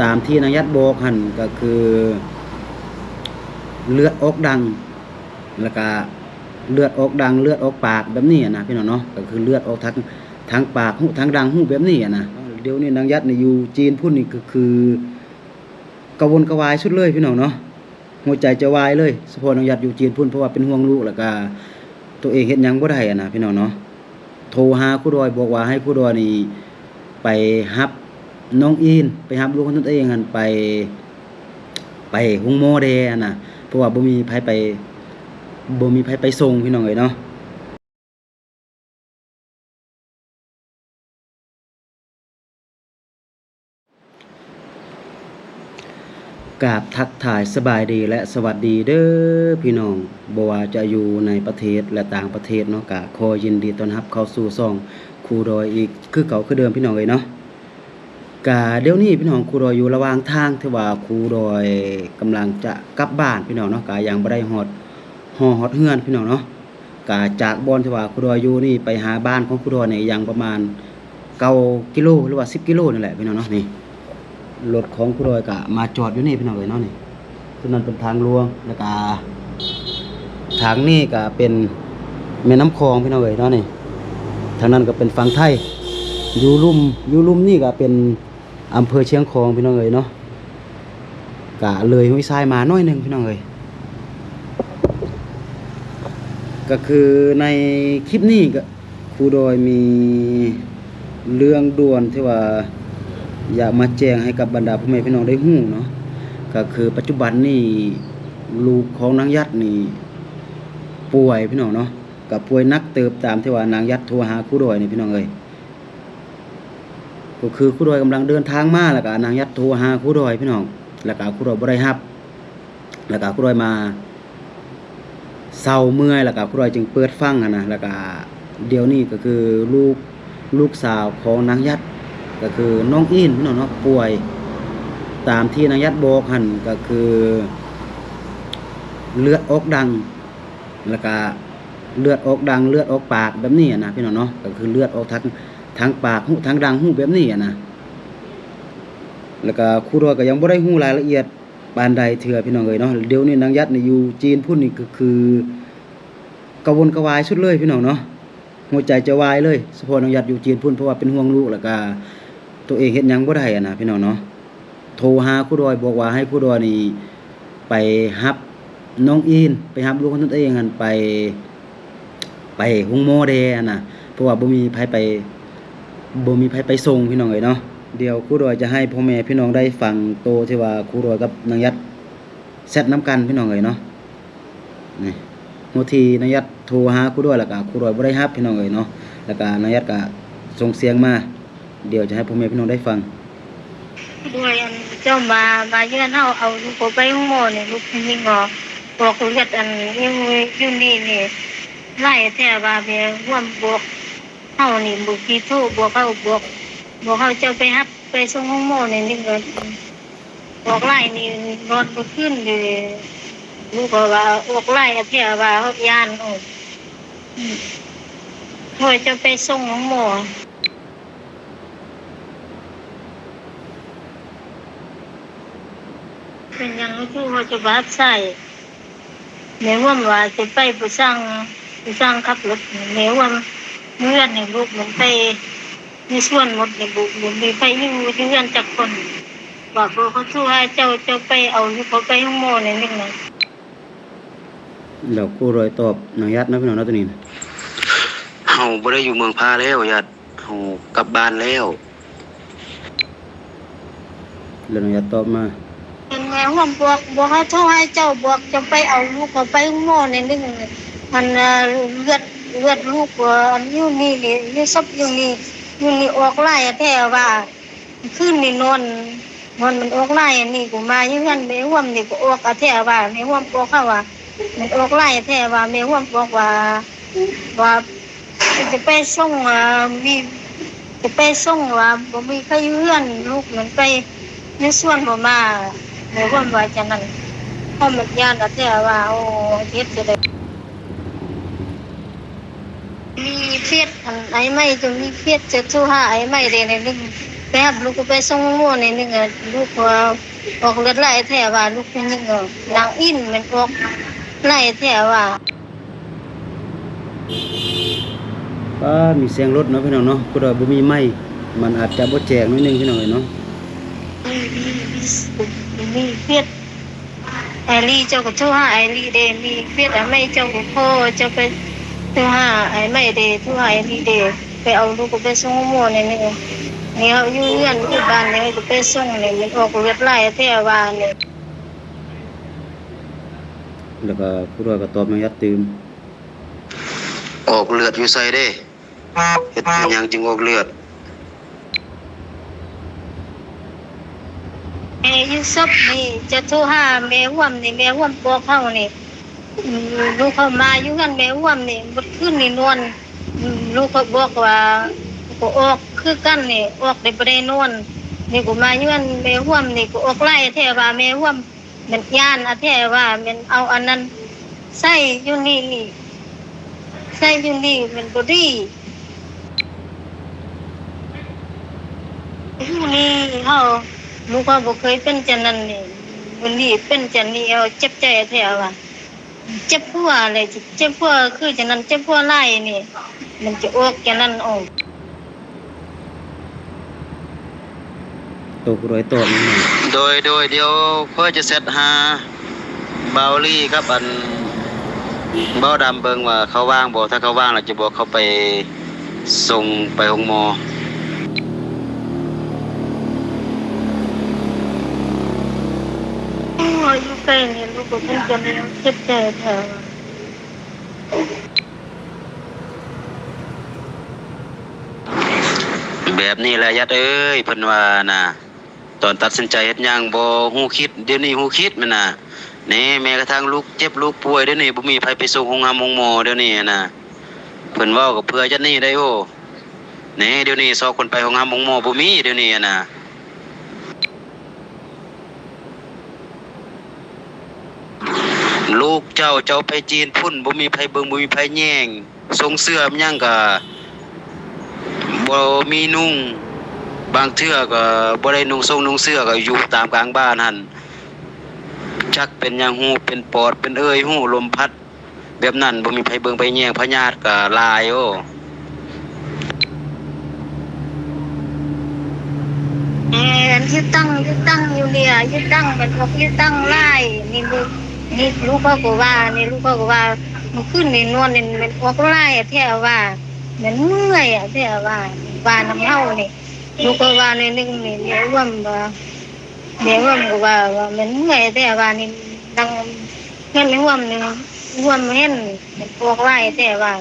ຕາມທີ່ນາງຍັດບອກຫັ້ນ ກໍຄືເລືອດອອກດັງ ແລ້ວກະເລືອດອອກດັງ ເລືອດອອກປາກແບບນີ້ນະ ພີ່ນ້ອງເນາະ ກໍຄືເລືອດອອກທາງ ທາງປາກ ທາງດັງ ຮູບແບບນີ້ນະ. ດຽວນີ້ນາງຍັດນີ້ຢູ່ຈີນພຸ້ນນີ້ ກໍຄືກະວົນກະວາຍສຸດເລີຍ ພີ່ນ້ອງເນາະ. ຫົວໃຈຈະວາຍເລີຍ ສະເພາະນາງຍັດຢູ່ຈີນພຸ້ນ ເພາະວ່າເປັນຫ່ວງລູກ ແລ້ວກະໂຕເອງເຮັດຫຍັງບໍ່ໄດ້ຫັ້ນນະ ພີ່ນ້ອງເນາະ. ໂທຫາຄູດອຍ ບອກວ່າໃຫ້ຄູດອຍນີ້ໄປຮັບນ້ອງອີນ ໄປຮັບລູກຂອງຕົນເອງຫັ້ນໄປ ໄປໂຮງໝໍແດ່ຫັ້ນນະ ເພາະວ່າບໍ່ມີໃຜໄປ ບໍ່ມີໃຜໄປສົ່ງ ພີ່ນ້ອງເອີຍເນາະ. ກາບທັກທາຍສະບາຍດີ ແລະ ສະຫວັດດີເດີພີ່ນ້ອງ ບໍ່ວ່າຈະຢູ່ໃນປະເທດ ແລະ ຕ່າງປະເທດເນາະ ກະຂໍຍິນດີຕ້ອນຮັບເຂົ້າສູ່ຊ່ອງຄູດອຍອີກຄືເກົ່າຄືເດີມ ພີ່ນ້ອງເອີຍເນາະ. ກະດຽວນີ້ພີ່ນ້ອງ ຄູດອຍຢູ່ລະຫວ່າງທາງທີ່ວ່າຄູດອຍກຳລັງຈະກັບບ້ານ ພີ່ນ້ອງເນາະ ກະຍັງບໍ່ໄດ້ຮອດຫໍຮອດເຮືອນ ພີ່ນ້ອງເນາະ. ກະຈາກບ່ອນທີ່ວ່າຄູດອຍຢູ່ນີ້ໄປຫາບ້ານຂອງຄູດອຍນີ້ຍັງປະມານເກົ້າກິໂລ ຫຼືວ່າສິບກິໂລນີ້ແຫຼະ ພີ່ນ້ອງເນາະ. ນີ້ ລົດຂອງຄູດອຍກະມາຈອດຢູ່ນີ້ ພີ່ນ້ອງເອີຍເນາະ. ນີ້ ໂຕນັ້ນເປັນທາງຫຼວງ ແລ້ວກະທາງນີ້ກະເປັນແມ່ນ້ຳຂອງ ພີ່ນ້ອງເອີຍເນາະ. ນີ້ ທາງນັ້ນກະເປັນຝັ່ງໄທ ຢູ່ລຸ່ມ ຢູ່ລຸ່ມນີ້ກະເປັນ ອຳເພີຊຽງຂອງ ພີ່ນ້ອງເອີຍເນາະ. ກະເລີຍຫ້ວຍຊາຍມາໜ້ອຍໜຶ່ງ ພີ່ນ້ອງເອີຍ. ກະຄືໃນຄລິບນີ້ກະ ຄູດອຍມີເລື່ອງດ່ວນທີ່ວ່າຢາກມາແຈ້ງໃຫ້ກັບບັນດາພໍ່ແມ່ພີ່ນ້ອງໄດ້ຮູ້ເນາະ. ກະຄືປັດຈຸບັນນີ້ ລູກຂອງນາງຍັດນີ້ປ່ວຍ ພີ່ນ້ອງເນາະ, ກະປ່ວຍໜັກເຕີບຕາມທີ່ວ່ານາງຍັດໂທຫາຄູດອຍນີ້ ພີ່ນ້ອງເອີຍ. ກໍຄືຄູດອຍກຳລັງເດີນທາງມາ ແລ້ວກະນາງຍັດໂທຫາຄູດອຍ ພີ່ນ້ອງ, ແລ້ວກະຄູດອຍບໍ່ໄດ້ຮັບ ແລ້ວກະຄູດອຍມາເຊົາເມື່ອຍ ແລ້ວກະຄູດອຍຈຶ່ງເປີດຟັງຫັ້ນນະ. ແລ້ວກະດຽວນີ້ກໍຄືລູກ ລູກສາວຂອງນາງຍັດ ກໍຄືນ້ອງອີນ ພີ່ນ້ອງເນາະ ປ່ວຍ ຕາມທີ່ນາງຍັດບອກຫັ້ນ ກໍຄືເລືອດອອກດັງ ແລ້ວກະເລືອດອອກດັງ ເລືອດອອກປາກແບບນີ້ນະ ພີ່ນ້ອງເນາະ, ກໍຄືເລືອດອອກທາງ ທາງປາກ ທາງດັງ ຮູບແບບນີ້ນະ. ແລ້ວກະຄູດອຍກໍຍັງບໍ່ໄດ້ຮູ້ລາຍລະອຽດປານໃດເທື່ອ ພີ່ນ້ອງເອີຍເນາະ. ດຽວນີ້ນາງຍັດນີ້ຢູ່ຈີນພຸ້ນນີ້ ກໍຄືກະວົນກະວາຍສຸດເລີຍ ພີ່ນ້ອງເນາະ, ຫົວໃຈຈະວາຍເລີຍ ສະເພາະນາງຍັດຢູ່ຈີນພຸ້ນ ເພາະວ່າເປັນຫ່ວງລູກ ແລ້ວກະໂຕເອງເຮັດຫຍັງບໍ່ໄດ້ນະ ພີ່ນ້ອງເນາະ. ໂທຫາຄູດອຍ ບອກວ່າໃຫ້ຄູດອຍນີ້ໄປຮັບນ້ອງອີນ ໄປຮັບລູກຂອງຕົນເອງຫັ້ນໄປ ໄປໂຮງໝໍແດ່ຫັ້ນນະ ເພາະວ່າບໍ່ມີໃຜໄປ ບໍ່ມີໃຜໄປສົ່ງ ພີ່ນ້ອງເອີຍເນາະ. ດຽວຄູດອຍຈະໃຫ້ພໍ່ແມ່ພີ່ນ້ອງໄດ້ຟັງໂຕທີ່ວ່າຄູດອຍກັບນາງຍັດແຊັດນຳກັນ ພີ່ນ້ອງເອີຍເນາະ. ນີ້ ໂຕທີ່ນາງຍັດໂທຫາຄູດອຍ ແລ້ວກະຄູດອຍບໍ່ໄດ້ຮັບ ພີ່ນ້ອງເອີຍເນາະ, ແລ້ວກະນາງຍັດກະສົ່ງສຽງມາ. ດຽວຈະໃຫ້ພໍ່ແມ່ພີ່ນ້ອງໄດ້ຟັງ. ດ້ວຍອັນເຈົ້າມາ ມາເຮືອນເຮົາ ເອົາລູກເຂົາໄປໂຮງໝໍນີ້ ລູກຜູ້ຍິງກໍອອກເລືອດ ອັນຢູ່ ຢູ່ນີ້ນີ້ ຫຼາຍແທ້ວ່າ ແມ່ຮ່ວມບອກເຮົານີ້ ບາງທີໂທບອກເຮົາ ບອກ ບອກເຮົາເຈົ້າໄປຮັບໄປສົ່ງໂຮງໝໍນີ້ ນີ້ກໍອອກຫຼາຍນີ້ ນອນບໍ່ຄືນເລີຍ. ລູກກໍວ່າອອກຫຼາຍແທ້ວ່າ ຢ້ານອອກ ອືມ ຊ່ວຍເຈົ້າໄປສົ່ງໂຮງໝໍ. ເປັນຫຍັງຄືວ່າຈະບາດໃສ່? ແມ່ຮ່ວມວ່າຈະໄປຜູ້ຊ່າງ ຜູ້ຊ່າງຂັບລົດ. ແມ່ຮ່ວມເຮືອນໃຫ້ລູກມັນໄປ ມີສ່ວນໝົດໃຫ້ລູກ ບໍ່ມີໃຜຢູ່ ຢູ່ເຮືອນຈັກຄົນ. ວ່າເຂົາໂທຫາເຈົ້າ ເຈົ້າໄປເອົາລູກເຂົາໄປໂຮງໝໍແດ່ໜຶ່ງນະ. ແລ້ວຄູດອຍຕອບນາງຍັດເນາະ ພີ່ນ້ອງເນາະ ໂຕນີ້ນະ. ເຮົາບໍ່ໄດ້ຢູ່ເມືອງພາແລ້ວ ຍາດ. ເຮົາກັບບ້ານແລ້ວ. ແລ້ວນາງຍັດຕອບມາ. ເຫັນແມ່ຮ່ວມບອກ ບອກເຮົາໂທຫາເຈົ້າ ບອກຈະໄປເອົາລູກເຂົາໄປໂຮງໝໍແດ່ໜຶ່ງ. ອັນ ເອີ ເລືອດ ເລືອດລູກ ເອີ ອັນຢູ່ນີ້ນີ້ ຢູ່ສົບຢູ່ນີ້ ຢູ່ນີ້ອອກຫຼາຍແທ້ວ່າ. ຄືນນີ້ນອນ ນອນມັນອອກຫຼາຍ ອັນນີ້ກໍມາຢູ່ເຮືອນແມ່ຮ່ວມນີ້ກໍອອກແທ້ວ່າ ແມ່ຮ່ວມບອກເຮົາວ່າ ມັນອອກຫຼາຍແທ້ວ່າ ແມ່ຮ່ວມບອກວ່າ ວ່າຈະໄປສົ່ງ ເອີ ມີ ຈະໄປສົ່ງວ່າ ບໍ່ມີໃຜຢູ່ເຮືອນ ລູກມັນໄປຢູ່ສວນບໍ່ມາ. ແມ່ຮ່ວມວ່າຈັ່ງນັ້ນ ເຮົາມັນຢ້ານແທ້ວ່າ ໂອ້ ເຮັດຈັ່ງໃດ? ມີເຟສ ອັນ ອ້າຍໃໝ່ ຈະມີເຟສ ຈະໂທຫາອ້າຍໃໝ່ແດ່ໜຶ່ງ. ບລູກໄປສົ່ງໂຮງໝໍແນ່ໜຶ່ງ ລູກວ່າອອກເລືອດຫຼາຍແທ້ວ່າ ລູກຜູ້ຍິງນາງອິນແມ່ນອອກຫຼາຍແທ້ວ່າ. ປ້າ ມີສຽງລົດເນາະພີ່ນ້ອງເນາະ ຜູ້ໃດບໍ່ມີໄມ ມັນອາດຈະບໍ່ແຈ້ງໜ້ອຍໜຶ່ງພີ່ນ້ອງເອີຍເນາະ. ມີ ມີ ມີ ມີເຟສ ອ້າຍລີ ເຈົ້າກໍໂທຫາອ້າຍລີເດ ມີເຟສອ້າຍໄມ ເຈົ້າກໍຂໍເຈົ້າໄປໂທຫາອ້າຍໄມເດ ໂທຫາອ້າຍລີເດ ໄປເອົາລູກໄປສົ່ງໂຮງໝໍແນ່ເນາະ. ນີ້ເຮົາຢູ່ເຮືອນຢູ່ບ້ານນີ້ ເຮົາກໍໄປສົ່ງນີ້ ມັນອອກເລືອດຫຼາຍແທ້ວ່ານີ້. ແລ້ວກໍຜູ້ດອຍກໍຕອບນາງຍັດຕື່ມ ອອກເລືອດຢູ່ໃສເດ? ເຮັດຫຍັງຈຶ່ງອອກເລືອດ? ແມ່ຢູ່ສົບນີ້ ຈະໂທຫາແມ່ຮ່ວມນີ້ ແມ່ຮ່ວມບອກເຮົານີ້ ອືມ ລູກເຮົາມາຢູ່ເຮືອນແມ່ຮ່ວມນີ້ ເບິດຄືນນີ້ນອນ ອືມ ລູກເຂົາບອກວ່າ ກໍອອກຄືກັນນີ້ ອອກໄດ້ບໍ່ໄດ້ນອນ ນີ້ກໍມາຢູ່ເຮືອນແມ່ຮ່ວມນີ້ ກໍອອກຫຼາຍແທ້ວ່າແມ່ຮ່ວມ ແມ່ນຢ້ານອາແທ້ວ່າແມ່ນເອົາອັນນັ້ນໃສ່ຢູ່ນີ້ນີ້ ໃສ່ຢູ່ນີ້ແມ່ນບໍ່ດີ. ຢູ່ນີ້ເຮົາ ລູກເຮົາບໍ່ເຄີຍເປັນຈັ່ງນັ້ນນີ້ ມື້ນີ້ເປັນຈັ່ງນີ້ ເຮົາເຈັບໃຈແທ້ວ່າ ເຈັບຫົວແຫຼະ ເຈັບຫົວຄືຈັ່ງນັ້ນ ເຈັບຫົວຫຼາຍນີ້ ມັນຈະອອກຈັ່ງນັ້ນອອກ. ໂຕຜູ້ດອຍຕອບແມ່ນຫຍັງ? ໂດຍ ໂດຍ ດຽວຂ້ອຍຈະແຊັດຫາບ່າວລີກັບອັນບ່າວດຳເບິ່ງວ່າເຂົາວ່າງບໍ່ ຖ້າເຂົາວ່າງແລ້ວຈະບອກເຂົາໄປສົ່ງໄປໂຮງໝໍ. ໂອ້ຍ ຢູ່ໃກ້ນີ້ລູກກໍຄົງຈະເຈັບໃຈແທ້. ແບບນີ້ແຫຼະ ຍັດເອີຍ ເພິ່ນວ່ານະ ຕອນຕັດສິນໃຈເຮັດຫຍັງບໍ່ຮູ້ຄິດ ດຽວນີ້ຮູ້ຄິດແມ່ນນະ. ນີ້ ແມ້ກະທັ່ງລູກເຈັບລູກປ່ວຍ ດຽວນີ້ບໍ່ມີໃຜໄປສົ່ງໂຮງຫາໂຮງໝໍ ດຽວນີ້ນະ ເພິ່ນເວົ້າກໍເພື່ອຈັກນີ້ໄດ໋ໂອ. ນີ້ ດຽວນີ້ຊອກຄົນໄປໂຮງຫາໂຮງໝໍບໍ່ມີ ດຽວນີ້ນະ. ລູກເຈົ້າ ເຈົ້າໄປຈີນພຸ້ນ ບໍ່ມີໃຜເບິ່ງ ບໍ່ມີໃຜແຍງ ຊົງເສື້ອຫຍັງກະບໍ່ມີນຸ່ງ ບາງເທື່ອກະບໍ່ໄດ້ນຸ່ງຊົງນຸ່ງເສື້ອ ກະຢູ່ຕາມກາງບ້ານຫັ້ນ ຈັກເປັນຫຍັງຫູ ເປັນປອດ ເປັນເອີຍຫູ ລົມພັດ ແບບນັ້ນ ບໍ່ມີໃຜເບິ່ງໃຜແຍງ ພະຍາດກະຫຼາຍໂອ. ແມ່ນ ຢູ່ຕັງ ຢູ່ຕັງຢູ່ເລຍ ຢູ່ຕັງ ມັນອອກຢູ່ຕັງຫຼາຍ ນີ້ລູກ ນີ້ລູກເຂົາກໍວ່າ ນີ້ລູກເຂົາກໍວ່າ ມື້ຄືນນີ້ນອນນີ້ມັນອອກຫຼາຍແທ້ວ່າ ມັນເມື່ອຍແທ້ວ່າ ວ່ານຳເຮົານີ້ ລູກເຂົາວ່າໜ້ອຍໜຶ່ງນີ້ ແມ່ຮ່ວມວ່າ ແມ່ຮ່ວມກໍວ່າ ວ່າມັນເມື່ອຍແທ້ວ່ານີ້ ນັ່ງເຮືອນແມ່ຮ່ວມນີ້ ຮ່ວມເຫັນອອກຫຼາຍແທ້ວ່າ.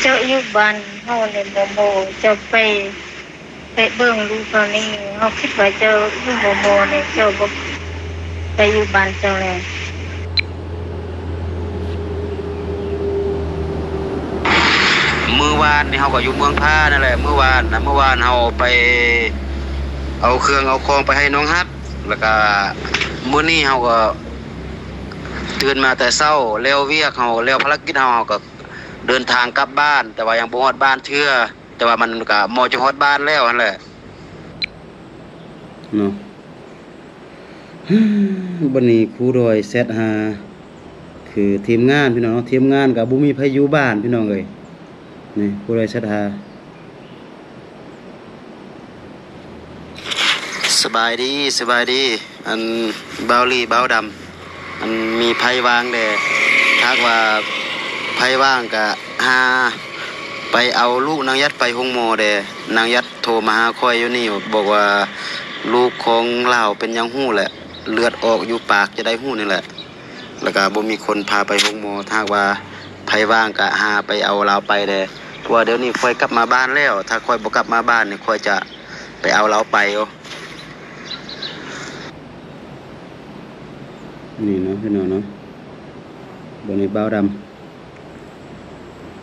ເຈົ້າຢູ່ບ້ານເຮົານີ້ບໍ່ ບໍ່ ເຈົ້າໄປ ໄປເບິ່ງລູກເຂົານີ້ ເຮົາຄິດວ່າເຈົ້າຢູ່ບໍ່ ບໍ່ນີ້ ເຈົ້າບໍ່ໄປຢູ່ບ້ານເຈົ້າແລ້ວ. ມື້ວານນີ້ເຮົາກໍຢູ່ເມືອງພານັ້ນແຫຼະ ມື້ວານນະ ມື້ວານເຮົາໄປເອົາເຄື່ອງເອົາຂອງໄປໃຫ້ນ້ອງຮັກ ແລ້ວກະມື້ນີ້ເຮົາກໍຕື່ນມາແຕ່ເຊົ້າ ແລ້ວວຽກເຮົາ ແລ້ວພາລະກິດເຮົາ ເຮົາກໍເດີນທາງກັບບ້ານ ແຕ່ວ່າຍັງບໍ່ຮອດບ້ານເທື່ອ. ແຕ່ວ່າມັນກະໝໍ້ຈະຮອດບ້ານແລ້ວຫັ້ນແຫຼະເນາະ. ບັດນີ້ຄູດອຍແຊັດຫາ ຄືທີມງານພີ່ນ້ອງເນາະ ທີມງານກະບໍ່ມີໃຜຢູ່ບ້ານພີ່ນ້ອງເອີຍ. ນີ້ຄູດອຍແຊັດຫາ. ສະບາຍດີ ສະບາຍດີ ອັນບ່າວລີ ບ່າວດຳ ອັນມີໃຜວ່າງແດ່ ຖ້າຫາກວ່າໃຜວ່າງກະຫາໄປເອົາລູກນາງຍັດໄປໂຮງໝໍແດ່. ນາງຍັດໂທມາຫາຂ້ອຍຢູ່ນີ້ ບອກວ່າລູກຂອງລາວເປັນຫຍັງຫູແຫຼະ ເລືອດອອກຢູ່ປາກ ຈະໄດ້ຫູນີ້ແຫຼະ ແລ້ວກະບໍ່ມີຄົນພາໄປໂຮງໝໍ. ຖ້າຫາກວ່າໃຜວ່າງກະຫາໄປເອົາລາວໄປແດ່ ເພາະວ່າດຽວນີ້ຂ້ອຍກັບມາບ້ານແລ້ວ ຖ້າຂ້ອຍບໍ່ກັບມາບ້ານນີ້ ຂ້ອຍຈະ ໄປເອົາລາວໄປໂອ. ນີ້ເນາະພີ່ນ້ອງເນາະ ບ່າວດຳ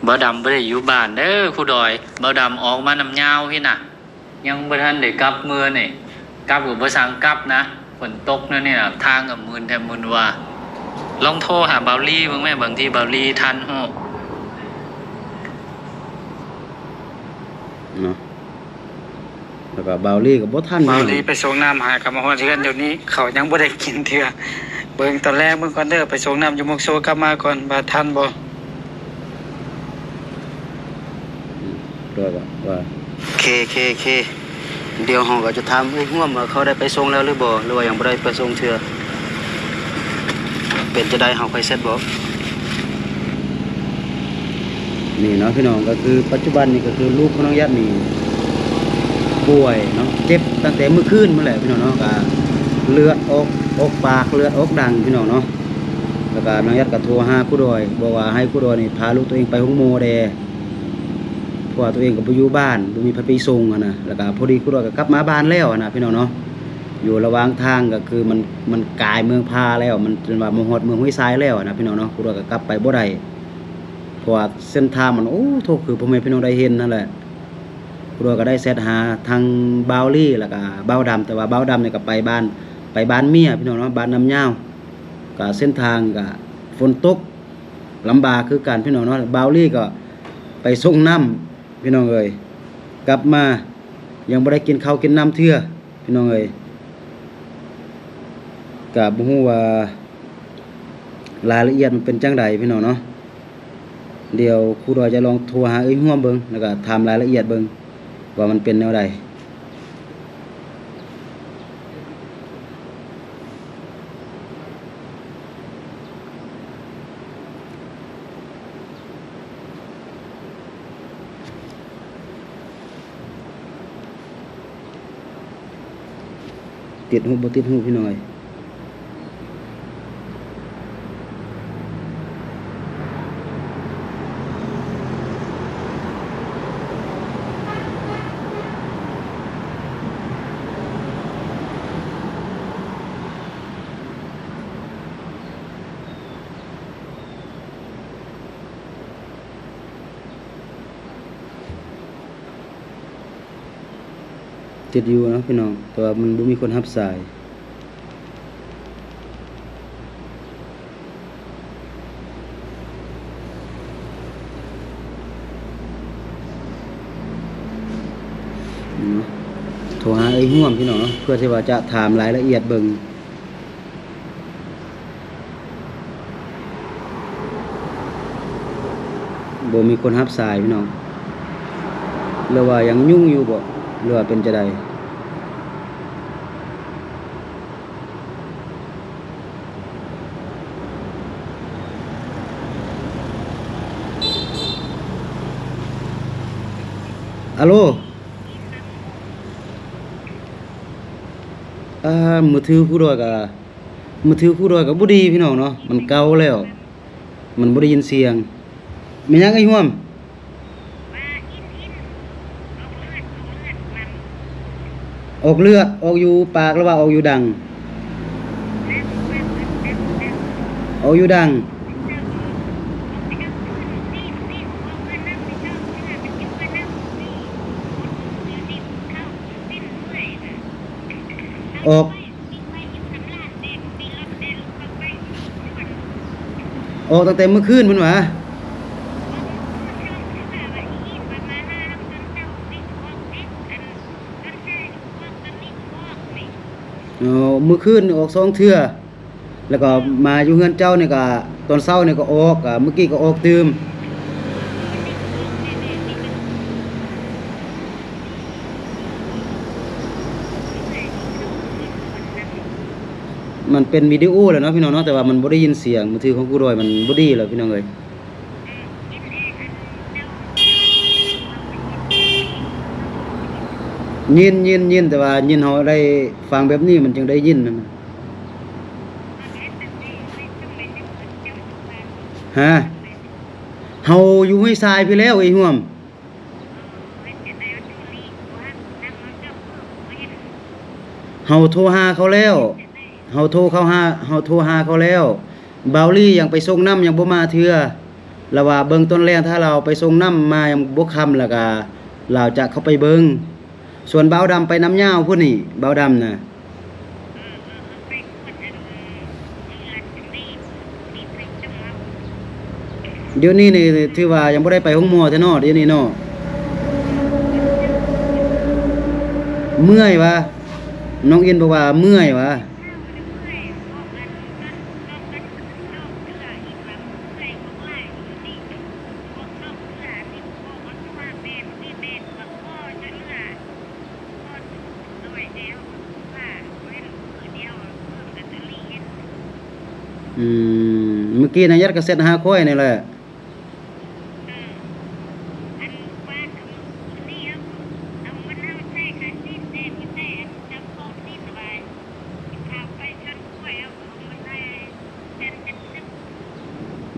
ບ່າວດຳບໍ່ໄດ້ຢູ່ບ້ານເດີຄູດອຍ. ບ່າວດຳອອກມານຳຍາວພີ້ນະ ຍັງບໍ່ທັນໄດ້ກັບເມືອນີ້ ກັບກໍບໍ່ຊ່າງກັບນະ ຝົນຕົກແນວນີ້ນະ ທາງກໍມື່ນແທ້ມື່ນວ່າ. ລອງໂທຫາບ່າວລີເບິ່ງແມ້ ບາງທີບ່າວລີທັນຮູ້ເນາະ. ແລ້ວກໍບ່າວລີກໍບໍ່ທັນ ບ່າວລີໄປສົ່ງນ້ຳ ຫາກໍມາຮອດເຮືອນດຽວນີ້ ເຂົາຍັງບໍ່ໄດ້ກິນເທື່ອ. ເບິ່ງຕອນແລງເບິ່ງກ່ອນເດີ ໄປສົ່ງນ້ຳຢູ່ໝົກໂຊ ກັບມາກ່ອນວ່າທັນບໍ່. ອືມ ໂດຍວ່າ ວ່າ ເຄ ເຄ ເຄ ດຽວເຮົາກໍຈະຖາມເອື້ອຍຮ່ວມວ່າເຂົາໄດ້ໄປສົ່ງແລ້ວຫຼືບໍ່ ຫຼືວ່າຍັງບໍ່ໄດ້ໄປສົ່ງເທື່ອ. ເປັນຈັ່ງໃດ ເຮົາຄ່ອຍແຊັດບອກ. ນີ້ເນາະພີ່ນ້ອງ ກໍຄືປັດຈຸບັນນີ້ ກໍຄືລູກຂອງນ້ອງຢາດນີ້ປ່ວຍເນາະ ເຈັບຕັ້ງແຕ່ມື້ຄືນພຸ້ນແຫຼະພີ່ນ້ອງເນາະ. ກໍເລືອດອອກ ອອກປາກ ເລືອດອອກດັງພີ່ນ້ອງເນາະ. ແລ້ວກໍນ້ອງຢາດກໍໂທຫາຄູດອຍ ບອກວ່າໃຫ້ຄູດອຍນີ້ພາລູກຕົວເອງໄປໂຮງໝໍແດ່ ເພາະວ່າຕົວເອງກໍບໍ່ຢູ່ບ້ານ ບໍ່ມີໃຜໄປສົ່ງຫັ້ນນະ. ແລ້ວກໍພໍດີຄູດອຍກໍກັບມາບ້ານແລ້ວຫັ້ນນະພີ່ນ້ອງເນາະ. ຢູ່ລະຫວ່າງທາງກໍຄືມັນ ມັນກາຍເມືອງພາແລ້ວ ມັນຈົນວ່າມາຮອດເມືອງຫ້ວຍຊາຍແລ້ວຫັ້ນນະພີ່ນ້ອງເນາະ. ຄູດອຍກໍກັບໄປບໍ່ໄດ້ ເພາະວ່າເສັ້ນທາງມັນ ໂອ້ໂທ້ ຄືພໍ່ແມ່ພີ່ນ້ອງໄດ້ເຫັນນັ້ນແຫຼະ. ຄູດອຍກໍໄດ້ແຊັດຫາທັງບ່າວລີ ແລ້ວກໍບ່າວດຳ ແຕ່ວ່າບ່າວດຳນີ້ກໍໄປບ້ານ ໄປບ້ານເມຍພີ່ນ້ອງເນາະ ບ້ານນ້ຳຍາວ. ກໍເສັ້ນທາງກໍຝົນຕົກ ລຳບາກຄືກັນພີ່ນ້ອງເນາະ. ບ່າວລີກໍໄປສົ່ງນ້ຳພີ່ນ້ອງເອີຍ ກັບມາຍັງບໍ່ໄດ້ກິນເຂົ້າກິນນ້ຳເທື່ອພີ່ນ້ອງເອີຍ. ກະບໍ່ຮູ້ວ່າລາຍລະອຽດມັນເປັນຈັ່ງໃດພີ່ນ້ອງເນາະ. ດຽວຄູດອຍຈະລອງໂທຫາເອື້ອຍຮ່ວມເບິ່ງ ແລ້ວກະຖາມລາຍລະອຽດເບິ່ງວ່າມັນເປັນແນວໃດ. ຕິດຫູບໍ່ຕິດຫູພີ່ນ້ອງເອີຍ. ຕິດຢູ່ເນາະພີ່ນ້ອງ ແຕ່ວ່າມັນບໍ່ມີຄົນຮັບສາຍ. ໂທຫາເອື້ອຍຮ່ວມພີ່ນ້ອງເນາະ ເພື່ອທີ່ວ່າຈະຖາມລາຍລະອຽດເບິ່ງ. ບໍ່ມີຄົນຮັບສາຍພີ່ນ້ອງ ຫຼືວ່າຍັງຫຍຸ້ງຢູ່ບໍ ຫຼືວ່າເປັນຈັ່ງໃດ? ອາໂລ ອ່າ ມືຖືຄູດອຍກະ ມືຖືຄູດອຍກໍບໍ່ດີພີ່ນ້ອງເນາະ ມັນເກົ່າແລ້ວ ມັນບໍ່ໄດ້ຍິນສຽງ. ແມ່ນຫຍັງເອື້ອຍຮ່ວມ? ອອກເລືອດ ອອກຢູ່ປາກ ຫຼືວ່າອອກຢູ່ດັງ? ອອກຢູ່ດັງ. ອອກ ອອກຕັ້ງແຕ່ມື້ຄືນພຸ້ນຫວາ? ອໍ ມື້ຄືນນີ້ອອກສອງເທື່ອ ແລ້ວກໍມາຢູ່ເຮືອນເຈົ້ານີ້ກໍ ຕອນເຊົ້ານີ້ກໍອອກ ອາ ມື້ກີ້ກໍອອກຕື່ມ. ມັນເປັນວິດີໂອແລ້ວເນາະພີ່ນ້ອງເນາະ ແຕ່ວ່າມັນບໍ່ໄດ້ຍິນສຽງ ມືຖືຂອງຄູດອຍມັນບໍ່ດີແລ້ວພີ່ນ້ອງເອີຍ. ຍິນ ຍິນ ຍິນ ແຕ່ວ່າຍິນເຮົາໄດ້ຟັງແບບນີ້ມັນຈຶ່ງໄດ້ຍິນຫັ້ນນະ. ຮະ? ເຮົາຢູ່ຫ້ວຍຊາຍພີ້ແລ້ວ ເອື້ອຍຮ່ວມ. ເຮົາໂທຫາເຂົາແລ້ວ ເຮົາໂທເຂົາຫາ ເຮົາໂທຫາເຂົາແລ້ວ. ບ່າວລີຍັງໄປສົ່ງນ້ຳຍັງບໍ່ມາເທື່ອ. ລາວວ່າເບິ່ງຕອນແລງ ຖ້າລາວໄປສົ່ງນ້ຳມາຍັງບໍ່ຄ່ຳ ແລ້ວກະລາວຈະເຂົ້າໄປເບິ່ງ. ສ່ວນບ່າວດຳໄປນ້ຳຍາວພຸ້ນນີ້ ບ່າວດຳນະ. ດຽວນີ້ນີ້ຖືວ່າຍັງບໍ່ໄດ້ໄປໂຮງໝໍແທ້ເນາະ ດຽວນີ້ເນາະ. ເມື່ອຍຫວາ? ນ້ອງອິນບອກວ່າເມື່ອຍຫວາ? ອືມ ມື້ກີ້ນາງຍັດກໍແຊັດຫາຂ້ອຍນີ້ແຫຼະ.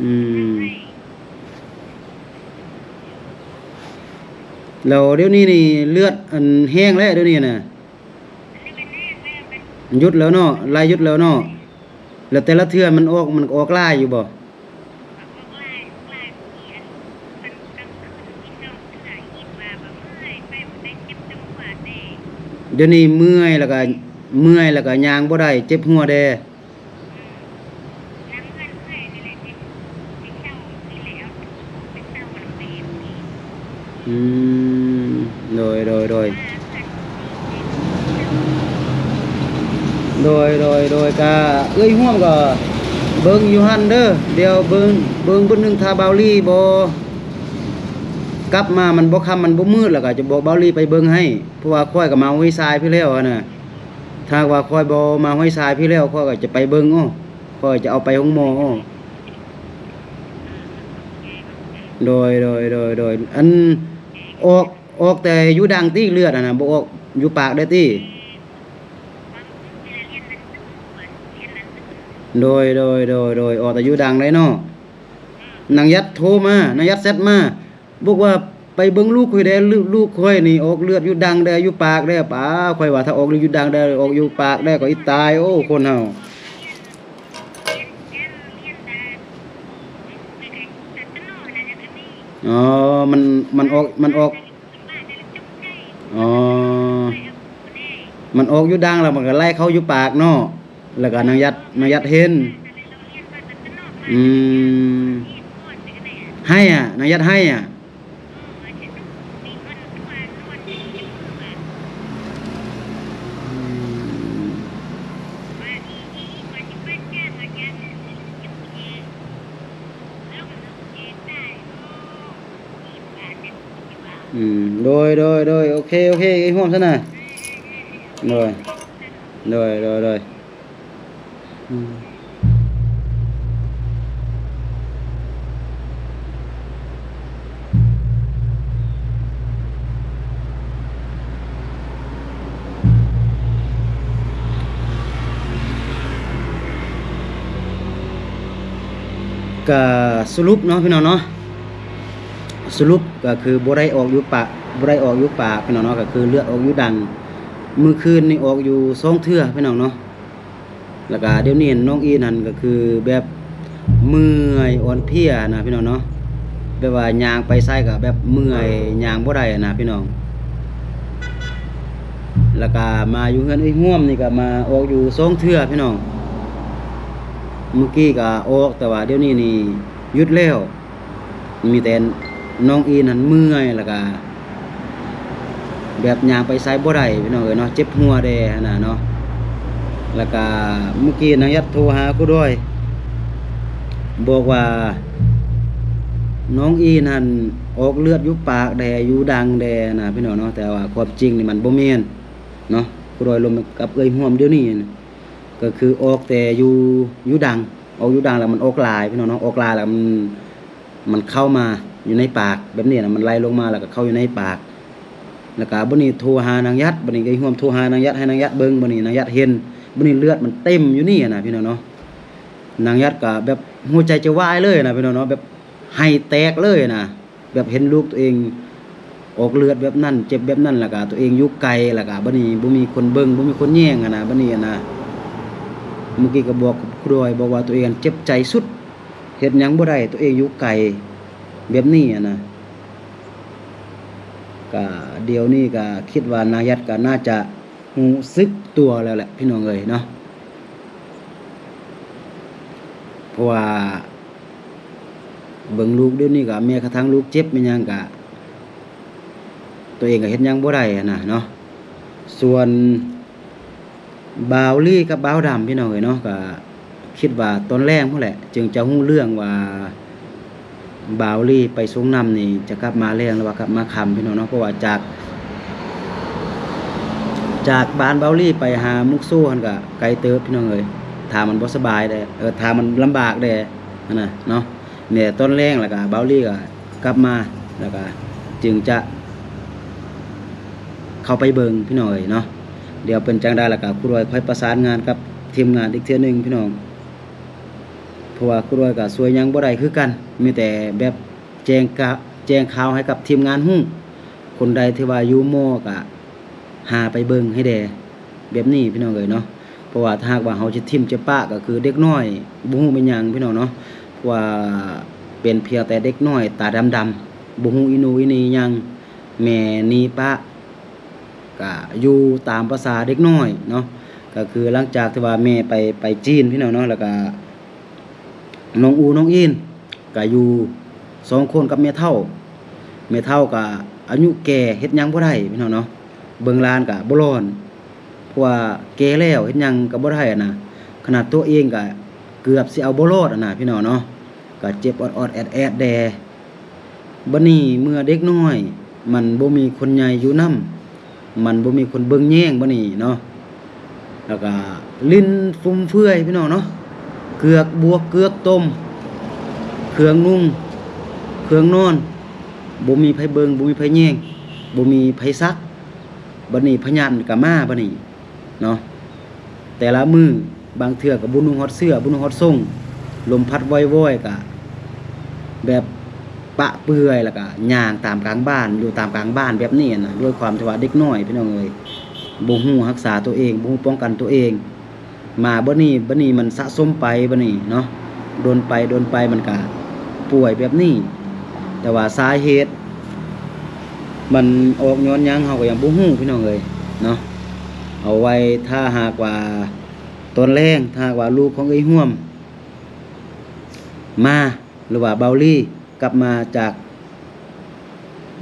ອືມ ແລ້ວດຽວນີ້ນີ້ເລືອດອັນແຫ້ງແລ້ວ ດຽວນີ້ນະ? ຢຸດແລ້ວເນາະ ໄລ່ຢຸດແລ້ວເນາະ. ແລ້ວແຕ່ລະເທື່ອມັນອອກ ມັນອອກຫຼາຍຢູ່ບໍ່? ດຽວນີ້ເມື່ອຍ ແລ້ວກໍເມື່ອຍ ແລ້ວກໍຍ່າງບໍ່ໄດ້ ເຈັບຫົວແດ່. ອືມ ໂດຍ ໂດຍ ໂດຍ ໂດຍ ໂດຍ ໂດຍ ກະເອື້ອຍຮ່ວມກໍເບິ່ງຢູ່ຫັ້ນເດີ ດຽວເບິ່ງ ເບິ່ງເບິ່ງໜຶ່ງ ຖ້າບ່າວລີບໍ່ກັບມາ ມັນບໍ່ຄ່ຳ ມັນບໍ່ມືດ ແລ້ວກໍຈະບອກບ່າວລີໄປເບິ່ງໃຫ້ ເພາະວ່າຂ້ອຍກໍມາຫ້ວຍຊາຍພີ້ແລ້ວຫັ້ນນະ. ຖ້າຫາກວ່າຂ້ອຍບໍ່ມາຫ້ວຍຊາຍພີ້ແລ້ວ ຂ້ອຍກໍຈະໄປເບິ່ງ ໂອ້ ຂ້ອຍຈະເອົາໄປໂຮງໝໍ. ໂດຍ ໂດຍ ໂດຍ ໂດຍ ອັນ ອອກ ອອກແຕ່ຢູ່ດັງຕິ ເລືອດຫັ້ນນະ ບໍ່ອອກຢູ່ປາກເດ້ຕິ? ໂດຍ ໂດຍ ໂດຍ ໂດຍ ອອກແຕ່ຢູ່ດັງໄດ໋ເນາະ. ນາງຍັດໂທມາ ນາງຍັດແຊັດມາ ບອກວ່າ ໄປເບິ່ງລູກຂ້ອຍແດ່ ລູກ ລູກຂ້ອຍນີ້ອອກເລືອດຢູ່ດັງແດ່ ຢູ່ປາກແດ່. ປ້າ ຂ້ອຍວ່າຖ້າອອກເລືອດຢູ່ດັງແດ່ ອອກຢູ່ປາກແດ່ ກໍອິດຕາຍ ໂອ້ ຄົນເຮົາ. ອໍ ມັນ ມັນອອກ ມັນອອກ ອໍ ມັນອອກຢູ່ດັງ ແລ້ວມັນກໍໄຫຼເຂົ້າຢູ່ປາກເນາະ. ແລ້ວກໍນາງຍັດ ນາງຍັດເຫັນ ອືມ ໄຫ້ອະ ນາງຍັດໄຫ້ອະ. ອືມ ໂດຍ ໂດຍ ໂດຍ ໂອເຄ ໂອເຄ ເອື້ອຍຮ່ວມຊັ້ນນະ ໂດຍ ໂດຍ ໂດຍ ໂດຍ. ອືມ ກະສະຫຼຸບເນາະ ພີ່ນ້ອງເນາະ ສະຫຼຸບກະຄືບໍ່ໄດ້ອອກຢູ່ປາກ ບໍ່ໄດ້ອອກຢູ່ປາກ ພີ່ນ້ອງເນາະ ກະຄືເລືອດອອກຢູ່ດັງ. ມື້ຄືນນີ້ອອກຢູ່ສອງເທື່ອ ພີ່ນ້ອງເນາະ. ແລ້ວກະດຽວນີ້ນ້ອງອີນຫັ້ນກະຄືແບບເມື່ອຍອ່ອນເພຍນະພີ່ນ້ອງເນາະ ແບບວ່າຍ່າງໄປໃສກະແບບເມື່ອຍ ຍ່າງບໍ່ໄດ້ນະພີ່ນ້ອງ. ແລ້ວກະມາຢູ່ເຮືອນເອື້ອຍຮ່ວມນີ້ກະມາອອກຢູ່ສອງເທື່ອພີ່ນ້ອງ ມື້ກີ້ກະອອກ ແຕ່ວ່າດຽວນີ້ນີ້ຢຸດແລ້ວ. ມີແຕ່ນ້ອງອີນຫັ້ນເມື່ອຍ ແລ້ວກະແບບຍ່າງໄປໃສບໍ່ໄດ້ພີ່ນ້ອງເອີຍເນາະ ເຈັບຫົວແດ່ຫັ້ນນະເນາະ. ແລ້ວກະມື້ກີ້ນາງຍັດໂທຫາຄູດອຍ ບອກວ່ານ້ອງອີນຫັ້ນອອກເລືອດຢູ່ປາກແດ່ ຢູ່ດັງແດ່ນະພີ່ນ້ອງເນາະ ແຕ່ວ່າຄວາມຈິງນີ້ມັນບໍ່ແມ່ນເນາະ. ຄູດອຍລົມກັບເອື້ອຍຮ່ວມດຽວນີ້ນະ ກະຄືອອກແຕ່ຢູ່ ຢູ່ດັງ ອອກຢູ່ດັງແລ້ວມັນອອກຫຼາຍພີ່ນ້ອງເນາະ ອອກຫຼາຍແລ້ວມັນ ມັນເຂົ້າມາຢູ່ໃນປາກແບບນີ້ນະ ມັນໄຫຼລົງມາແລ້ວກໍເຂົ້າຢູ່ໃນປາກ. ແລ້ວກໍບັດນີ້ໂທຫານາງຍັດ ບັດນີ້ເອື້ອຍຮ່ວມໂທຫານາງຍັດ ໃຫ້ນາງຍັດເບິ່ງ ບັດນີ້ນາງຍັດເຫັນ ບັດນີ້ເລືອດມັນເຕັມຢູ່ນີ້ນະພີ່ນ້ອງເນາະ. ນາງຍັດກໍແບບຫົວໃຈຈະວາຍເລີຍນະພີ່ນ້ອງເນາະ ແບບໄຫ້ແຕກເລີຍນະ ແບບເຫັນລູກຕົວເອງອອກເລືອດແບບນັ້ນ ເຈັບແບບນັ້ນ ແລ້ວກໍຕົວເອງຢູ່ໄກ ແລ້ວກໍບັດນີ້ບໍ່ມີຄົນເບິ່ງ ບໍ່ມີຄົນແຍງຫັ້ນນະ ບັດນີ້ຫັ້ນນະ. ມື້ກີ້ກໍບອກຄູດອຍ ບອກວ່າຕົວເອງເຈັບໃຈສຸດ ເຮັດຫຍັງບໍ່ໄດ້ ຕົວເອງຢູ່ໄກແບບນີ້ຫັ້ນນະ. ກະດຽວນີ້ກະຄິດວ່ານາຍັດກະໜ້າຈະຮູ້ສຶກຕົວແລ້ວແຫຼະພີ່ນ້ອງເອີຍເນາະ ເພາະວ່າ ເບິ່ງລູກດຽວນີ້ກະ ແມ້ກະທັ້ງລູກເຈັບແມ່ນຫຍັງກະ ຕົວເອງກະເຮັດຫຍັງບໍ່ໄດ້ຫັ້ນນະເນາະ. ສ່ວນບ່າວລີກັບບ່າວດຳ ພີ່ນ້ອງເອີຍເນາະ ກະຄິດວ່າຕອນແລງພຸ້ນແຫຼະ ຈຶ່ງຈະຮູ້ເລື່ອງວ່າບ່າວລີໄປສົ່ງນ້ຳນີ້ ຈະກັບມາແລງ ຫຼືວ່າກັບມາຄ່ຳ ພີ່ນ້ອງເນາະ. ເພາະວ່າຈາກ ຈາກບ້ານບ່າວລີໄປຫາມຸກໂຊຫັ້ນກະໄກເຕີບ ພີ່ນ້ອງເອີຍ. ຖ້າມັນບໍ່ສະບາຍແດ່ ເອີ ຖ້າມັນລຳບາກແດ່ຫັ້ນນະເນາະ. ແດ່ຕອນແລງ ແລ້ວກະບ່າວລີກະກັບມາ ແລ້ວກະຈຶ່ງຈະເຂົ້າໄປເບິ່ງ ພີ່ນ້ອງເອີຍເນາະ. ດຽວເປັນຈັ່ງໃດ ແລ້ວກະຄູດອຍຄ່ອຍປະສານງານກັບທີມງານອີກເທື່ອໜຶ່ງ ພີ່ນ້ອງ. ເພາະວ່າຄູດອຍກະຊ່ວຍຫຍັງບໍ່ໄດ້ຄືກັນ ມີແຕ່ແບບແຈ້ງກະ ແຈ້ງຂ່າວໃຫ້ກັບທີມງານຮູ້. ຄົນໃດທີ່ວ່າຢູ່ມໍກະຫາໄປເບິ່ງໃຫ້ແດ່ ແບບນີ້ ພີ່ນ້ອງເອີຍເນາະ. ເພາະວ່າຖ້າຫາກວ່າເຮົາຈະຖິ້ມຈະປະ ກະຄືເດັກນ້ອຍບໍ່ຮູ້ແມ່ນຫຍັງ ພີ່ນ້ອງເນາະ. ເພາະວ່າເປັນພຽງແຕ່ເດັກນ້ອຍຕາດຳໆ ບໍ່ຮູ້ອີໂໜອີໜີຫຍັງ ແມ່ໜີປະ ກະຢູ່ຕາມພາສາເດັກນ້ອຍເນາະ. ກະຄືຫຼັງຈາກທີ່ວ່າແມ່ໄປ ໄປຈີນ ພີ່ນ້ອງເນາະ ແລ້ວກະນ້ອງອູ ນ້ອງອີນ ກະຢູ່ສອງຄົນກັບແມ່ເຖົ້າ. ແມ່ເຖົ້າກະອາຍຸແກ່ ເຮັດຫຍັງບໍ່ໄດ້ ພີ່ນ້ອງເນາະ. ເບິ່ງຫຼານກະບໍ່ລອດ ເພາະວ່າແກ່ແລ້ວ ເຮັດຫຍັງກະບໍ່ໄດ້ຫັ້ນນະ. ຂະໜາດຕົວເອງກະເກືອບຊິເອົາບໍ່ລອດຫັ້ນນະ ພີ່ນ້ອງເນາະ. ກະເຈັບອອດໆແອດໆແດ່. ບັດນີ້ເມື່ອເດັກນ້ອຍມັນບໍ່ມີຄົນໃຫຍ່ຢູ່ນຳ ມັນບໍ່ມີຄົນເບິ່ງແຍງບັດນີ້ເນາະ ແລ້ວກະຫຼິ້ນຟຸມເຟືອຍ ພີ່ນ້ອງເນາະ. ເກືອກບວກເກືອກຕົ້ມ ເຄື່ອງນຸ່ງເຄື່ອງນອນ ບໍ່ມີໃຜເບິ່ງ ບໍ່ມີໃຜແຍງ ບໍ່ມີໃຜຊັກ. ບັດນີ້ພະຍາດມັນກະມາບັດນີ້ເນາະ. ແຕ່ລະມື້ບາງເທື່ອກະບໍ່ນຸ່ງຮອດເສື້ອ ບໍ່ນຸ່ງຮອດສົ້ງ ລົມພັດວອຍໆ ກະແບບປະເປື່ອຍ ແລ້ວກະຍ່າງຕາມກາງບ້ານ ຢູ່ຕາມກາງບ້ານແບບນີ້ຫັ້ນນະ. ດ້ວຍຄວາມທີ່ວ່າເດັກນ້ອຍ ພີ່ນ້ອງເອີຍ ບໍ່ຮູ້ຮັກສາຕົວເອງ ບໍ່ຮູ້ປ້ອງກັນຕົວເອງ. ມາບັດນີ້ ບັດນີ້ມັນສະສົມໄປບັດນີ້ເນາະ ດົນໄປ ດົນໄປມັນກະປ່ວຍແບບນີ້. ແຕ່ວ່າສາເຫດມັນອອກຍ້ອນຫຍັງ ເຮົາກະຍັງບໍ່ຮູ້ ພີ່ນ້ອງເອີຍເນາະ. ເອົາໄວ້ຖ້າຫາກວ່າຕອນແລງ ຖ້າຫາກວ່າລູກຂອງເອື້ອຍຮ່ວມມາ ຫຼືວ່າບ່າວລີກັບມາຈາກ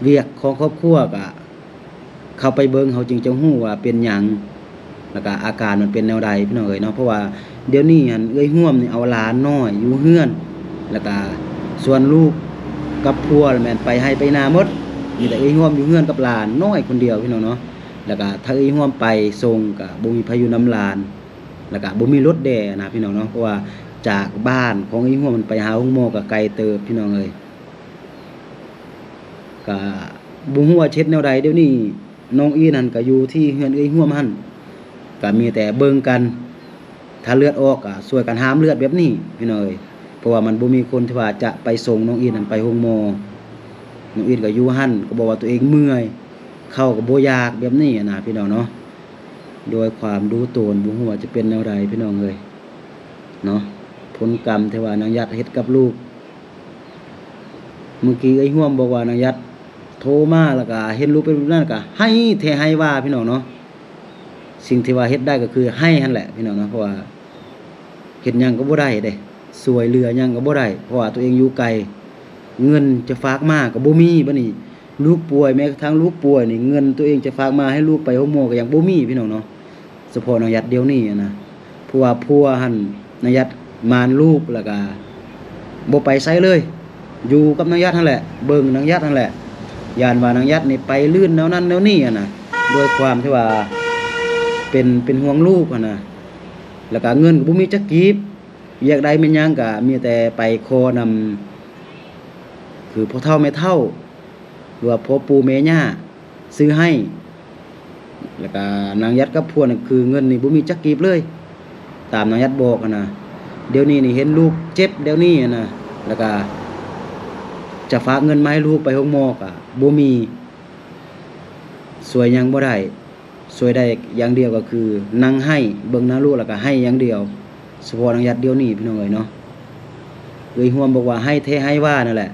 ວຽກຂອງຄອບຄົວ ກະເຂົ້າໄປເບິ່ງ ເຮົາຈຶ່ງຈະຮູ້ວ່າເປັນຫຍັງ ແລ້ວກະອາການມັນເປັນແນວໃດ ພີ່ນ້ອງເອີຍເນາະ. ເພາະວ່າດຽວນີ້ຫັ້ນເອື້ອຍຮ່ວມນີ້ເອົາຫຼານນ້ອຍຢູ່ເຮືອນ ແລ້ວກະສ່ວນລູກກັບຜົວແມ່ນໄປໄຮ່ໄປນາໝົດ. ມີແຕ່ເອື້ອຍຮ່ວມຢູ່ເຮືອນກັບຫຼານນ້ອຍຄົນດຽວ ພີ່ນ້ອງເນາະ. ແລ້ວກະຖ້າເອື້ອຍຮ່ວມໄປສົ່ງ ກະບໍ່ມີໃຜຢູ່ນຳຫຼານ ແລ້ວກະບໍ່ມີລົດແດ່ນະ ພີ່ນ້ອງເນາະ. ເພາະວ່າຈາກບ້ານຂອງເອື້ອຍຮ່ວມມັນໄປຫາໂຮງໝໍກະໄກເຕີບ ພີ່ນ້ອງເອີຍ. ກະບໍ່ຮູ້ວ່າຊິເຮັດແນວໃດ ດຽວນີ້ນ້ອງອີນຫັ້ນກະຢູ່ທີ່ເຮືອນເອື້ອຍຮ່ວມຫັ້ນ ກະມີແຕ່ເບິ່ງກັນ. ຖ້າເລືອດອອກກະຊ່ວຍກັນຫ້າມເລືອດແບບນີ້ ພີ່ນ້ອງເອີຍ. ເພາະວ່າມັນບໍ່ມີຄົນທີ່ວ່າຈະໄປສົ່ງນ້ອງອີນຫັ້ນໄປໂຮງໝໍ. ນ້ອງອີນກະຢູ່ຫັ້ນ ກະບອກວ່າຕົວເອງເມື່ອຍ ເຂົ້າກະບໍ່ຢາກແບບນີ້ນະ ພີ່ນ້ອງເນາະ. ດ້ວຍຄວາມດູໂຕນ ບໍ່ຮູ້ວ່າຈະເປັນແນວໃດ ພີ່ນ້ອງເອີຍເນາະ. ຜົນກຳທີ່ວ່ານາງຢັດເຮັດກັບລູກ ມື້ກີ້ເອື້ອຍຮ່ວມບອກວ່ານາງຢັດໂທມາ ແລ້ວກະເຫັນລູກເປັນແບບນັ້ນ ກະໄຫ້ແທ້ໄຫ້ວ່າ ພີ່ນ້ອງເນາະ. ສິ່ງທີ່ວ່າເຮັດໄດ້ກະຄືໄຫ້ຫັ້ນແຫຼະ ພີ່ນ້ອງເນາະ. ເພາະວ່າເຮັດຫຍັງກະບໍ່ໄດ້ເດ້ ຊ່ວຍເຫຼືອຫຍັງກະບໍ່ໄດ້ ເພາະວ່າຕົວເອງຢູ່ໄກ ເງິນຈະຝາກມາກະບໍ່ມີ. ບັດນີ້ລູກປ່ວຍ ແມ້ກະທັ້ງລູກປ່ວຍນີ້ ເງິນຕົວເອງຈະຝາກມາໃຫ້ລູກໄປໂຮງໝໍກະຍັງບໍ່ມີ ພີ່ນ້ອງເນາະ. ສະເພາະນາງຢັດດຽວນີ້ຫັ້ນນະ ເພາະວ່າຜົວຫັ້ນ ນາງຢັດໝານລູກ ແລ້ວກະບໍ່ໄປໃສເລີຍ ຢູ່ກັບນາງຢັດຫັ້ນແຫຼະ ເບິ່ງນາງຢັດຫັ້ນແຫຼະ. ຢ້ານວ່ານາງຢັດນີ້ໄປລື່ນແນວນັ້ນແນວນີ້ຫັ້ນນະ ດ້ວຍຄວາມທີ່ວ່າເປັນ ເປັນຫ່ວງລູກຫັ້ນນະ. ແລ້ວກະເງິນກະບໍ່ມີຈັກກີບ ຢາກໄດ້ແມ່ນຫຍັງກະມີແຕ່ໄປຂໍນຳ ຄືພໍ່ເຖົ້າແມ່ເຖົ້າ ຫຼືວ່າພໍ່ປູ່ແມ່ຍ່າຊື້ໃຫ້. ແລ້ວກະນາງຢັດກັບຜົວນັ້ນ ຄືເງິນນີ້ບໍ່ມີຈັກກີບເລີຍ ຕາມນາງຢັດບອກຫັ້ນນະ. ດຽວນີ້ນີ້ເຫັນລູກເຈັບແນວນີ້ຫັ້ນນະ ແລ້ວກະຈະຝາກເງິນມາໃຫ້ລູກໄປໂຮງໝໍກະບໍ່ມີ ຊ່ວຍຫຍັງບໍ່ໄດ້. ຊ່ວຍໄດ້ຢ່າງດຽວກະຄືນັ່ງໄຫ້ ເບິ່ງໜ້າລູກແລ້ວກະໄຫ້ຢ່າງດຽວ. ສະເພາະນາງຢັດດຽວນີ້ ພີ່ນ້ອງເອີຍເນາະ ເອື້ອຍຮ່ວມບອກວ່າໄຫ້ແທ້ໄຫ້ວ່ານັ້ນແຫຼະ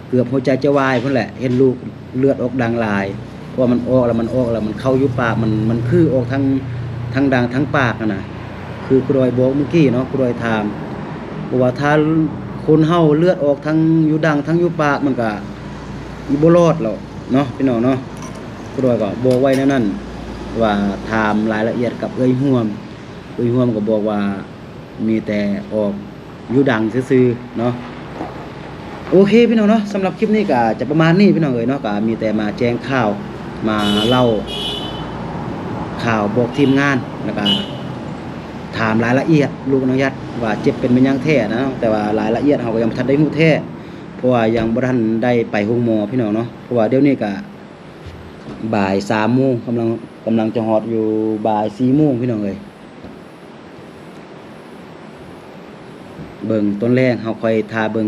ເກືອບຫົວໃຈຈະວາຍພຸ້ນແຫຼະ ເຫັນລູກເລືອດອອກດັງຫຼາຍ. ເພາະວ່າມັນອອກແລ້ວ ມັນອອກແລ້ວມັນເຂົ້າຢູ່ປາກ ມັນ ມັນຄືອອກທັງ ທັງດັງທັງປາກຫັ້ນນະ. ຄືຄູດອຍບອກມື້ກີ້ເນາະ ຄູດອຍຖາມ ເພາະວ່າຖ້າ ຄົນເຮົາເລືອດອອກທັງຢູ່ດັງທັງຢູ່ປາກ ມັນກະບໍ່ລອດແລ້ວເນາະ ພີ່ນ້ອງເນາະ. ຄູດອຍກໍບອກໄວ້ແນວນັ້ນ ວ່າຖາມລາຍລະອຽດກັບເອື້ອຍຮ່ວມ ເອື້ອຍຮ່ວມກໍບອກວ່າມີແຕ່ອອກຢູ່ດັງຊື່ໆເນາະ. ໂອເຄ ພີ່ນ້ອງເນາະ ສຳລັບຄລິບນີ້ກໍຈະປະມານນີ້ ພີ່ນ້ອງເອີຍເນາະ. ກໍມີແຕ່ມາແຈ້ງຂ່າວ ມາເລົ່າຂ່າວ ບອກທີມງານ ແລ້ວກໍຖາມລາຍລະອຽດລູກນາງຍັດວ່າເຈັບເປັນແມ່ນຫຍັງແທ້ນະເນາະ. ແຕ່ວ່າລາຍລະອຽດເຮົາກໍຍັງບໍ່ທັນໄດ້ຮູ້ແທ້ ເພາະວ່າຍັງບໍ່ທັນໄດ້ໄປໂຮງໝໍ ພີ່ນ້ອງເນາະ. ເພາະວ່າດຽວນີ້ກໍບ່າຍສາມໂມງ ກຳລັງ ກຳລັງຈະຮອດຢູ່ບ່າຍສີ່ໂມງ ພີ່ນ້ອງເອີຍ. ເບິ່ງຕອນແລງເຮົາຄ່ອຍຖ້າເບິ່ງ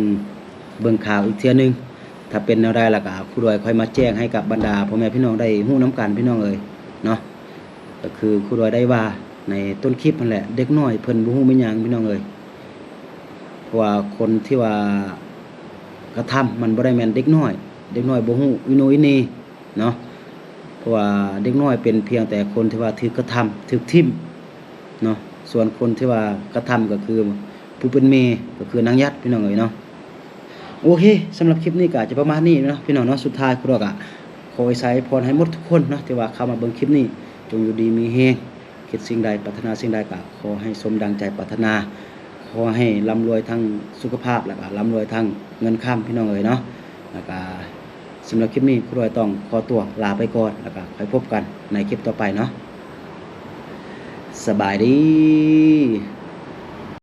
ເບິ່ງຂ່າວອີກເທື່ອໜຶ່ງ. ຖ້າເປັນແນວໃດແລ້ວກໍຄູດອຍຄ່ອຍມາແຈ້ງໃຫ້ກັບບັນດາພໍ່ແມ່ພີ່ນ້ອງໄດ້ຮູ້ນຳກັນ ພີ່ນ້ອງເອີຍເນາະ. ກໍຄືຄູດອຍໄດ້ວ່າໃນຕົ້ນຄລິບຫັ້ນແຫຼະ ເດັກນ້ອຍເພິ່ນບໍ່ຮູ້ແມ່ນຫຍັງ ພີ່ນ້ອງເອີຍ. ເພາະວ່າຄົນທີ່ວ່າກະທຳມັນບໍ່ໄດ້ແມ່ນເດັກນ້ອຍ ເດັກນ້ອຍບໍ່ຮູ້ອີໂໜອີເໜເນາະ. ເພາະວ່າເດັກນ້ອຍເປັນພຽງແຕ່ຄົນທີ່ວ່າຖືກກະທຳ ຖືກຖິ້ມເນາະ. ສ່ວນຄົນທີ່ວ່າກະທຳກໍຄືຜູ້ເປັນແມ່ ກໍຄືນາງຍັດ ພີ່ນ້ອງເອີຍເນາະ. ໂອເຄ ສຳລັບຄລິບນີ້ກໍຈະປະມານນີ້ເນາະ ພີ່ນ້ອງເນາະ. ສຸດທ້າຍຄູດອຍກໍຂໍອວຍໄຊພອນໃຫ້ໝົດທຸກຄົນເນາະ ທີ່ວ່າເຂົ້າມາເບິ່ງຄລິບນີ້ ຈົ່ງຢູ່ດີມີແຮງ ຄິດສິ່ງໃດ ປາດຖະໜາສິ່ງໃດ ກໍຂໍໃຫ້ສົມດັ່ງໃຈປາດຖະໜາ. ຂໍໃຫ້ລ່ຳລວຍທັງສຸຂະພາບ ແລ້ວກໍລ່ຳລວຍທັງເງິນຄຳ ພີ່ນ້ອງເອີຍເນາະ. ແລ້ວກໍສຳລັບຄລິບນີ້ ຄູດອຍຕ້ອງຂໍຕົວລາໄປກ່ອນ ແລ້ວກໍໄປພົບກັນໃນຄລິບຕໍ່ໄປເນາະ. ສະບາຍດີ.